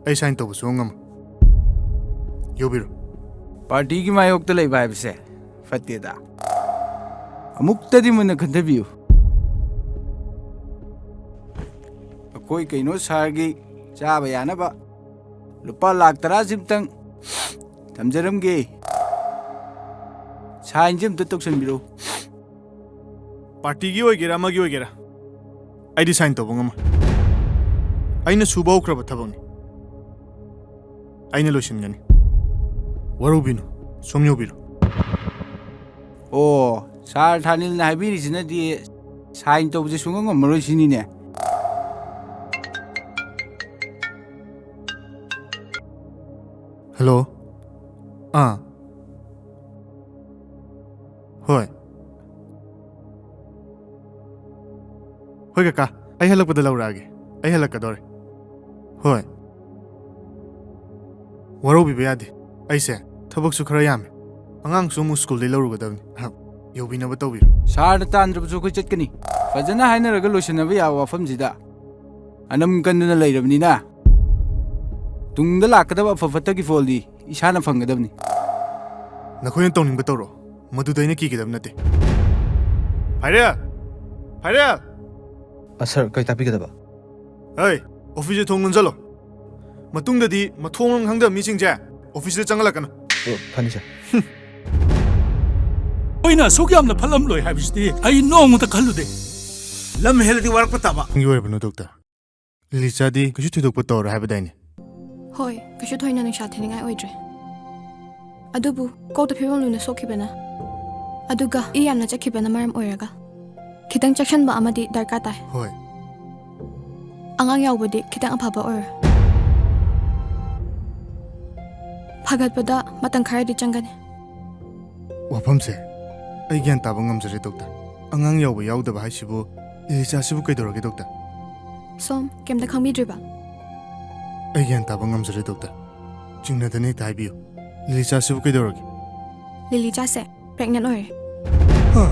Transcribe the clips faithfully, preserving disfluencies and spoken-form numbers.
ꯑꯩ ꯁꯥꯏꯟ ꯇꯧꯕ ꯁꯨꯡꯉꯝ ꯉꯝꯃꯣꯏ꯫ ꯌꯧꯕꯤꯔꯣ꯫ ꯄꯥꯔꯇꯤꯒꯤ ꯃꯥꯌꯣꯛꯇ ꯂꯩꯕ ꯍꯥꯏꯕꯁꯦ ꯐꯠꯇꯦꯗ꯫ ꯑꯃꯨꯛꯇꯗꯤ ꯃꯨꯟꯅ ꯈꯟꯊꯕꯤꯌꯨ꯫ ꯑꯩꯈꯣꯏ ꯀꯩꯅꯣ ꯁꯥꯔꯒꯤ ꯆꯥꯕ ꯌꯥꯅꯕ ꯂꯨꯄꯥ ꯂꯥꯛ ꯇꯔꯥꯁꯤꯝꯇꯪ ꯊꯝꯖꯔꯝꯒꯦ꯫ ꯁꯥꯏꯟꯁꯦ ꯑꯝꯇ ꯇꯧꯁꯟꯕꯤꯔꯛꯎ꯫ ꯄꯥꯔꯇꯤꯒꯤ ꯑꯣꯏꯒꯦꯔꯥ ꯑꯃꯒꯤ ꯑꯣꯏꯒꯦꯔꯥ, ꯑꯩꯗꯤ ꯁꯥꯏꯟ ꯇꯧꯕ ꯉꯝꯃꯣꯏ꯫ ꯑꯩꯅ ꯁꯨꯕ ꯍꯧꯈ꯭ꯔꯕ ꯊꯕꯛꯅꯤ꯫ ꯑꯩꯅ ꯂꯣꯏꯁꯤꯟꯒꯅꯤ꯫ ꯋꯥꯔꯧꯕꯤꯅꯨ, ꯁꯣꯝ ꯌꯧꯕꯤꯔꯣ꯫ ꯑꯣ, ꯁꯥꯔ ꯊꯥꯅꯤꯜꯅ ꯍꯥꯏꯕꯤꯔꯤꯁꯤꯅꯗꯤ ꯁꯥꯏꯟ ꯇꯧꯕꯁꯦ ꯁꯨꯡꯉꯝ ꯉꯝꯃꯔꯣꯏ ꯁꯤꯅꯤꯅꯦ꯫ ꯍꯜꯂꯣ꯫ ꯑꯥ꯫ ꯍꯣꯏ꯫ ꯍꯣꯏ ꯀꯀꯥ, ꯑꯩ ꯍꯜꯂꯛꯄꯗ ꯂꯧꯔꯛꯑꯒꯦ꯫ ꯑꯩ ꯍꯜꯂꯛꯀꯗꯧꯔꯦ꯫ ꯍꯣꯏ꯫ ꯋꯥꯔꯧꯕꯤꯕ ꯌꯥꯗꯦ꯫ ꯑꯩꯁꯦ ꯊꯕꯛꯁꯨ ꯈꯔ ꯌꯥꯝꯃꯦ꯫ ꯑꯉꯥꯡꯁꯨ ꯑꯃꯨꯛ ꯁ꯭ꯀꯨꯜꯗꯩ ꯂꯧꯔꯨꯒꯗꯕꯅꯤ꯫ ꯍ, ꯌꯧꯕꯤꯅꯕ ꯇꯧꯕꯤꯔꯣ꯫ ꯁꯥꯔꯅ ꯇꯥꯟꯗ꯭ꯔꯕꯁꯨ ꯑꯩꯈꯣꯏ ꯆꯠꯀꯅꯤ꯫ ꯐꯖꯅ ꯍꯥꯏꯅꯔꯒ ꯂꯣꯏꯁꯤꯟꯅꯕ ꯌꯥꯕ ꯋꯥꯐꯝꯁꯤꯗ ꯑꯅꯝ ꯀꯟꯗꯨꯅ ꯂꯩꯔꯕꯅꯤꯅ, ꯇꯨꯡꯗ ꯂꯥꯛꯀꯗꯕ ꯑꯐ ꯐꯠꯇꯒꯤ ꯐꯣꯜꯗꯤ ꯏꯁꯥꯅ ꯐꯪꯒꯗꯕꯅꯤ꯫ ꯅꯈꯣꯏꯅ ꯇꯧꯅꯤꯡꯕ ꯇꯧꯔꯣ, ꯃꯗꯨꯗ ꯑꯩꯅ ꯀꯤꯒꯗꯕ ꯅꯠꯇꯦ꯫ ꯐꯥꯏꯔꯦꯜ! ꯐꯥꯏꯔꯦꯜ! ꯑ, ꯁꯥꯔ, ꯀꯔꯤ ꯇꯥꯛꯄꯤꯒꯗꯕ? ꯍꯩ, ꯑꯣꯐꯤꯁꯇ ꯊꯣꯡ ꯂꯣꯟꯁꯤꯜꯂꯣ꯫ ꯃꯇꯨꯡꯗꯗꯤ ꯃꯊꯣꯡ ꯃꯔꯝ ꯈꯪꯗꯕ ꯃꯤꯁꯤꯡꯁꯦ ꯑꯣꯐꯤꯁꯇ ꯆꯪꯍꯜꯂꯛꯀꯅꯨ꯫ ꯑꯣ, ꯐꯅꯤ, ꯁꯥꯔ꯫ ꯍꯨꯝ꯫ ꯑꯩꯅ ꯑꯁꯨꯛ ꯌꯥꯝꯅ ꯐꯠꯂꯝꯂꯣꯏ ꯍꯥꯏꯕꯁꯤꯗꯤ ꯑꯩ ꯅꯣꯡꯃꯇ ꯈꯜꯂꯨꯗꯦ꯫ ꯂꯝ ꯍꯦꯜꯂꯗꯤ ꯋꯥꯔꯛꯄ ꯇꯥꯕ꯫ ꯅꯪꯒꯤ ꯑꯣꯏꯔꯕꯅꯣ, ꯗꯣꯛꯇꯔ? ꯂꯤꯂꯤꯆꯥꯗꯤ ꯀꯩꯁꯨ ꯊꯣꯏꯗꯣꯛꯄ ꯇꯧꯔꯣꯏ ꯍꯥꯏꯕꯗꯥꯏꯅꯦ? ꯍꯣꯏ, ꯀꯩꯁꯨ ꯊꯣꯏꯅ ꯅꯨꯡꯁꯥ ꯊꯤꯅꯤꯡꯉꯥꯏ ꯑꯣꯏꯗ꯭ꯔꯦ꯫ ꯑꯗꯨꯕꯨ ꯀꯣꯛꯇ ꯐꯤꯕꯝ ꯂꯨꯅ ꯁꯣꯛꯈꯤꯕꯅ, ꯑꯗꯨꯒ ꯏ ꯌꯥꯝꯅ ꯆꯠꯈꯤꯕꯅ ꯃꯔꯝ ꯑꯣꯏꯔꯒ ꯈꯤꯇꯪ ꯆꯦꯛꯁꯤꯟꯕ ꯑꯃꯗꯤ ꯗꯔꯀꯥꯔ ꯇꯥꯏ꯫ ꯍꯣꯏ꯫ ꯑꯉꯥꯡ ꯌꯥꯎꯕꯗꯤ ꯈꯤꯇꯪ ꯑꯐꯕ ꯑꯣꯏꯔꯣꯏ꯫ ꯐꯒꯠꯄꯗ ꯃꯇꯝ ꯈꯔꯗꯤ ꯆꯪꯒꯅꯤ꯫ ꯋꯥꯐꯝꯁꯦ ꯑꯩ ꯒ꯭ꯌꯥꯟ ꯇꯥꯕ ꯉꯝꯖꯔꯦ, ꯗꯣꯛꯇꯔ꯫ ꯑꯉꯥꯡ ꯌꯥꯎꯕ ꯌꯥꯎꯗꯕ ꯍꯥꯏꯁꯤꯕꯨ ꯂꯤꯂꯤꯆꯥꯁꯤꯕꯨ ꯀꯩꯗꯧꯔꯒꯦ, ꯗꯣꯛꯇꯔ? ꯁꯣꯝ ꯀꯩꯝꯇ ꯈꯪꯕꯤꯗ꯭ꯔꯤꯕ? ꯑꯩ ꯒ꯭ꯌꯥꯟ ꯇꯥꯕ ꯉꯝꯖꯔꯦ, ꯗꯣꯛꯇꯔ꯫ ꯆꯤꯡꯅꯗꯅ ꯍꯦꯛꯇ ꯍꯥꯏꯕꯤꯌꯨ꯫ ꯂꯤꯂꯤꯆꯥꯁꯤꯕꯨ ꯀꯩꯗꯧꯔꯒꯦ? ꯂꯤꯂꯤꯆꯥꯁꯦ ꯄ꯭ꯔꯦꯒꯅꯦꯟ ꯑꯣꯏꯔꯦ꯫ ꯍꯥ?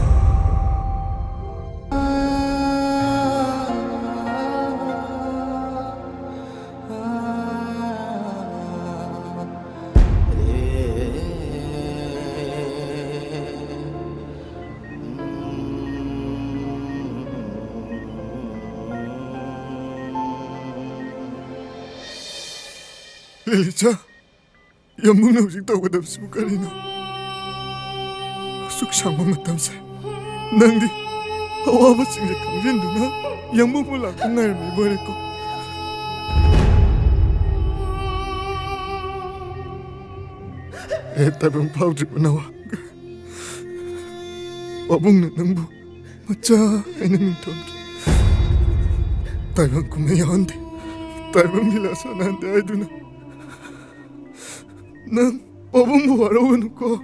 ꯂꯤꯂꯤꯆꯥ, ꯌꯥꯝꯕꯨꯡꯅ ꯍꯧꯖꯤꯛ ꯇꯧꯒꯗꯕꯁꯤꯕꯨ ꯀꯔꯤꯅꯣ? ꯑꯁꯨꯛ ꯁꯥꯡꯕ ꯃꯇꯝꯁꯦ ꯅꯪꯗꯤ ꯑꯋꯥꯕꯁꯤꯡꯁꯦ ꯈꯪꯖꯤꯟꯗꯨꯅ ꯌꯥꯝꯕꯨꯡꯕꯨ ꯂꯥꯛꯄ ꯉꯥꯏꯔꯝꯃꯤꯕ ꯑꯣꯏꯔꯦꯀꯣ꯫ ꯑꯦ, ꯇꯥꯏꯕꯪ ꯐꯥꯎꯗ꯭ꯔꯤꯕ ꯅꯋꯥ, ꯄꯥꯕꯨꯡꯅ ꯅꯪꯕꯨ ꯃꯆꯥ ꯍꯥꯏꯅ ꯃꯤꯡꯊꯣꯟꯈꯤ꯫ ꯇꯥꯏꯕꯪ ꯀꯨꯝꯍꯩ ꯌꯥꯎꯍꯟꯗꯦ, ꯇꯥꯏꯕꯪ ꯂꯤꯂꯥ ꯁꯥꯟꯅꯍꯟꯗꯦ ꯍꯥꯏꯗꯨꯅ ꯅꯪ ꯄꯥꯕꯨꯡꯕꯨ ꯋꯥꯔꯧꯒꯅꯨꯀꯣ꯫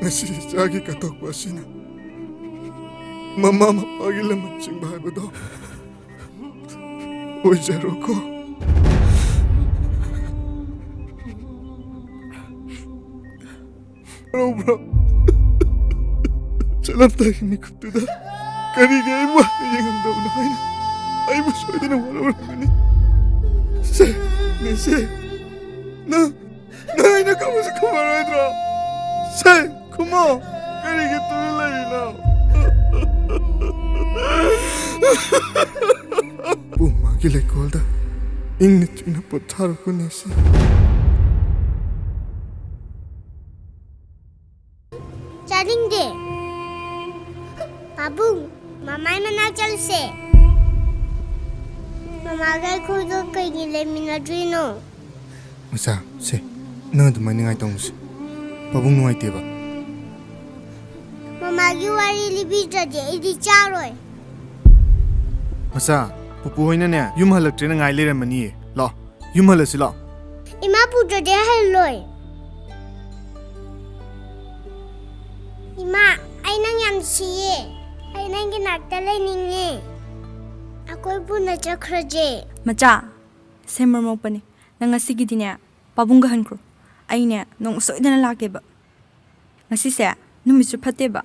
ꯉꯁꯤ ꯏꯆꯥꯒꯤ ꯀꯠꯊꯣꯛꯄ ꯑꯁꯤꯅ ꯃꯃꯥ ꯃꯄꯥꯒꯤ ꯂꯃꯟ ꯆꯤꯡꯕ ꯍꯥꯏꯕꯗꯣ ꯑꯣꯏꯖꯔꯣꯀꯣ꯫ ꯋꯥꯔꯧꯕ꯭ꯔꯣ? ꯆꯠꯂꯝꯗꯥꯏꯒꯤ ꯃꯤꯀꯨꯞꯇꯨꯗ ꯀꯔꯤꯒꯤ ꯑꯩꯕꯨ ꯍꯟꯅ ꯌꯦꯡꯉꯝꯗꯕꯅꯣ ꯍꯥꯏꯅ ꯑꯩꯕꯨ ꯁꯣꯏꯗꯅ ꯋꯥꯔꯧꯔꯝꯒꯅꯤ꯫ ꯁꯦ, ꯅꯦꯁꯦ, ꯅꯪ, ꯅꯪ ꯑꯩꯅ ꯈꯨꯝꯃꯁꯨ ꯈꯨꯝꯃꯔꯣꯏꯗ꯭ꯔꯣ? ꯁꯦ, ꯈꯨꯝꯃꯣ꯫ ꯀꯔꯤꯒꯤ ꯇꯨꯃꯤꯟ ꯂꯩꯔꯤꯅꯣ? ꯄꯨꯝꯃꯒꯤ ꯂꯩꯀꯣꯜꯗ ꯏꯪꯅ ꯆꯤꯛꯅ ꯄꯣꯊꯥꯔꯣꯀꯣ, ꯅꯦꯁꯦ꯫ ꯆꯥꯅꯤꯡꯗꯦ꯫ ꯄꯥꯕꯨꯡ, ꯃꯃꯥꯏ ꯃꯅꯥꯛ ꯆꯠꯂꯨꯁꯦ꯫ ꯃꯃꯥꯒ ꯑꯩꯈꯣꯏꯒ ꯀꯩꯒꯤ ꯂꯩꯃꯤꯟꯅꯗ꯭ꯔꯤꯅꯣ? ꯃꯆꯥ, ꯁꯦ, ꯅꯪ ꯑꯗꯨꯃꯥꯏꯅ ꯅꯤꯡꯉꯥꯏ ꯇꯧꯅꯨꯁꯦ꯫ ꯄꯥꯕꯨꯡ ꯅꯨꯡꯉꯥꯏꯇꯦꯕ꯫ ꯃꯃꯥꯒꯤ ꯋꯥꯔꯤ ꯂꯤꯕꯤꯗ꯭ꯔꯗꯤ ꯑꯩꯗꯤ ꯆꯥꯔꯣꯏ꯫ ꯃꯆꯥ, ꯄꯨꯄꯨ ꯍꯣꯏꯅꯅꯦ, ꯌꯨꯝ ꯍꯜꯂꯛꯇ꯭ꯔꯦꯅ ꯉꯥꯏ ꯂꯩꯔꯝꯃꯅꯤꯌꯦ꯫ ꯂꯥꯛꯑꯣ, ꯌꯨꯝ ꯍꯜꯂꯁꯤ ꯂꯥꯛꯑꯣ꯫ ꯏꯃꯥ ꯄꯨꯗ꯭ꯔꯗꯤ ꯑꯩ ꯍꯜꯂꯣꯏ꯫ ꯏꯃꯥ, ꯑꯩ ꯅꯪ ꯌꯥꯝ ꯅꯨꯡꯁꯤꯌꯦ꯫ ꯑꯩ ꯅꯪꯒꯤ ꯅꯥꯛꯇ ꯂꯩꯅꯤꯡꯉꯦ꯫ ꯑꯩꯈꯣꯏ ꯄꯨꯟꯅ ꯆꯠꯈ꯭ꯔꯁꯦ꯫ ꯃꯆꯥ, ꯁꯦꯝꯕ ꯃꯣꯛꯄꯅꯤ꯫ ꯅꯪ ꯉꯁꯤꯒꯤꯗꯤꯅꯦ, ꯄꯥꯕꯨꯡꯒ ꯍꯟꯈ꯭ꯔꯣ꯫ ꯑꯩꯅꯦ, ꯅꯣꯡꯃ ꯁꯣꯏꯗꯅ ꯂꯥꯛꯀꯦꯕ꯫ ꯉꯁꯤꯁꯦ ꯅꯨꯃꯤꯠꯁꯨ ꯐꯠꯇꯦꯕ꯫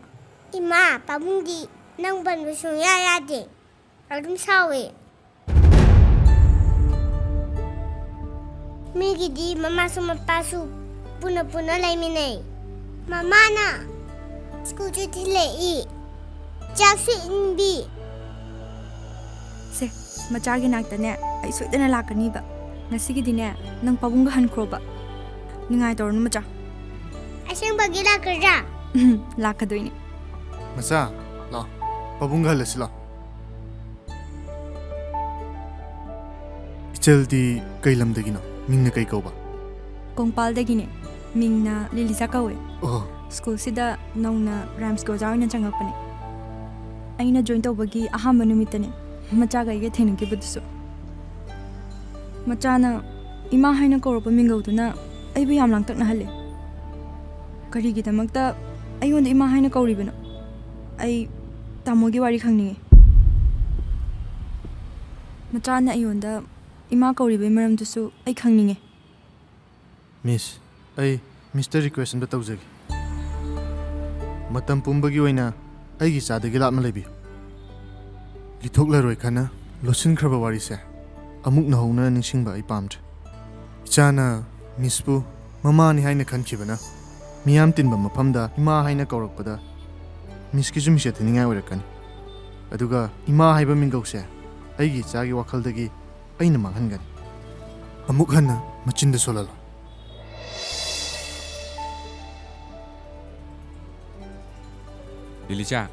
ꯏꯃꯥ, ꯄꯥꯕꯨꯡꯗꯤ ꯅꯪ ꯄꯟꯕ ꯁꯨꯡꯌꯥ ꯌꯥꯗꯦ꯫ ꯑꯗꯨꯝ ꯁꯥꯎꯋꯦ꯫ ꯃꯤꯒꯤꯗꯤ ꯃꯃꯥꯁꯨ ꯃꯄꯥꯁꯨ ꯄꯨꯟꯅ ꯄꯨꯟꯅ ꯂꯩꯃꯤꯟꯅꯩ꯫ ꯃꯃꯥꯅ ꯁ꯭ꯀꯨꯜꯁꯨ ꯊꯤꯜꯂꯛꯏ, ꯆꯥꯛꯁꯨ ꯏꯟꯕꯤ꯫ ꯁꯦ, ꯃꯆꯥꯒꯤ ꯅꯥꯛꯇꯅꯦ ꯑꯩ ꯁꯣꯏꯗꯅ ꯂꯥꯛꯀꯅꯤꯕ꯫ ꯉꯁꯤꯒꯤꯗꯤꯅꯦ ꯅꯪ ꯄꯥꯕꯨꯡꯒ ꯍꯟꯈ꯭ꯔꯣꯕ꯫ ꯅꯤꯡꯉꯥꯏ ꯇꯧꯔꯅꯨ ꯃꯆꯥ꯫ ꯑꯁꯦꯡꯕꯒꯤ ꯂꯥꯛꯀꯗ꯭ꯔꯥ? ꯎꯝ, ꯂꯥꯛꯀꯗꯣꯏꯅꯦ꯫ ꯃꯆꯥ, ꯂꯥꯛꯑꯣ, ꯄꯥꯕꯨꯡꯒ ꯍꯜꯂꯁꯤ ꯂꯥꯛꯑꯣ꯫ ꯏꯆꯜꯗꯤ ꯀꯩ ꯂꯝꯗꯒꯤꯅꯣ? ꯃꯤꯡꯅ ꯀꯩ ꯀꯧꯕ? ꯀꯣꯡꯄꯥꯜꯗꯒꯤꯅꯦ꯫ ꯃꯤꯡꯅ ꯂꯤꯂꯤꯖꯥ ꯀꯧꯋꯦ꯫ ꯑꯣ꯫ ꯁ꯭ꯀꯨꯜꯁꯤꯗ ꯅꯧꯅ ꯔꯥꯏꯝꯁꯀꯤ ꯑꯣꯖꯥ ꯑꯣꯏꯅ ꯆꯪꯉꯛꯄꯅꯦ꯫ ꯑꯩꯅ ꯖꯣꯏꯟ ꯇꯧꯕꯒꯤ ꯑꯍꯥꯟꯕ ꯅꯨꯃꯤꯠꯇꯅꯦ ꯃꯆꯥꯒ ꯑꯩꯒ ꯊꯦꯡꯅꯈꯤꯕꯗꯨꯁꯨ꯫ ꯃꯆꯥꯅ ꯏꯃꯥ ꯍꯥꯏꯅ ꯀꯧꯔꯛꯄ ꯃꯤꯡꯒꯧꯗꯨꯅ ꯑꯩꯕꯨ ꯌꯥꯝ ꯂꯥꯡꯇꯛꯅꯍꯜꯂꯦ꯫ ꯀꯔꯤꯒꯤꯗꯃꯛꯇ ꯑꯩꯉꯣꯟꯗ ꯏꯃꯥ ꯍꯥꯏꯅ ꯀꯧꯔꯤꯕꯅꯣ? ꯑꯩ ꯇꯥꯃꯣꯒꯤ ꯋꯥꯔꯤ ꯈꯪꯅꯤꯡꯉꯦ꯫ ꯃꯆꯥꯅ ꯑꯩꯉꯣꯟꯗ ꯏꯃꯥ ꯀꯧꯔꯤꯕꯒꯤ ꯃꯔꯝꯗꯨꯁꯨ ꯑꯩ ꯈꯪꯅꯤꯡꯉꯦ꯫ ꯃꯤꯁ, ꯑꯩ ꯃꯤꯁꯇꯔ ꯔꯤꯀ꯭ꯋꯦꯁ ꯑꯝꯇ ꯇꯧꯖꯒꯦ꯫ ꯃꯇꯝ ꯄꯨꯝꯕꯒꯤ ꯑꯣꯏꯅ ꯑꯩꯒꯤ ꯏꯆꯥꯗꯒꯤ ꯂꯥꯞꯅ ꯂꯩꯕꯤꯌꯨ꯫ ꯂꯤꯊꯣꯛꯂꯔꯣꯏ ꯈꯟꯅ ꯂꯣꯠꯁꯤꯟꯈ꯭ꯔꯕ ꯋꯥꯔꯤꯁꯦ ꯑꯃꯨꯛ ꯅꯧꯍꯧꯅꯅ ꯅꯤꯡꯁꯤꯡꯕ ꯑꯩ ꯄꯥꯝꯗ꯭ꯔꯦ꯫ ꯏꯆꯥꯅ ꯃꯤꯁꯄꯨ ꯃꯃꯥꯅꯤ ꯍꯥꯏꯅ ꯈꯟꯈꯤꯕꯅ ꯃꯤꯌꯥꯝ ꯇꯤꯟꯕ ꯃꯐꯝꯗ ꯏꯃꯥ ꯍꯥꯏꯅ ꯀꯧꯔꯛꯄꯗ ꯃꯤꯁꯀꯤꯁꯨ ꯃꯤꯡꯆꯠ ꯊꯤꯅꯤꯡꯉꯥꯏ ꯑꯣꯏꯔꯛꯀꯅꯤ꯫ ꯑꯗꯨꯒ ꯏꯃꯥ ꯍꯥꯏꯕ ꯃꯤꯡꯒꯧꯁꯦ ꯑꯩꯒꯤ ꯏꯆꯥꯒꯤ ꯋꯥꯈꯜꯗꯒꯤ ꯑꯩꯅ ꯃꯥꯡꯍꯟꯒꯅꯤ꯫ ꯑꯃꯨꯛ ꯍꯟꯅ ꯃꯆꯤꯟꯗ ꯁꯣꯜꯍꯜꯂꯣ꯫ ꯂꯤꯂꯤꯆꯥ,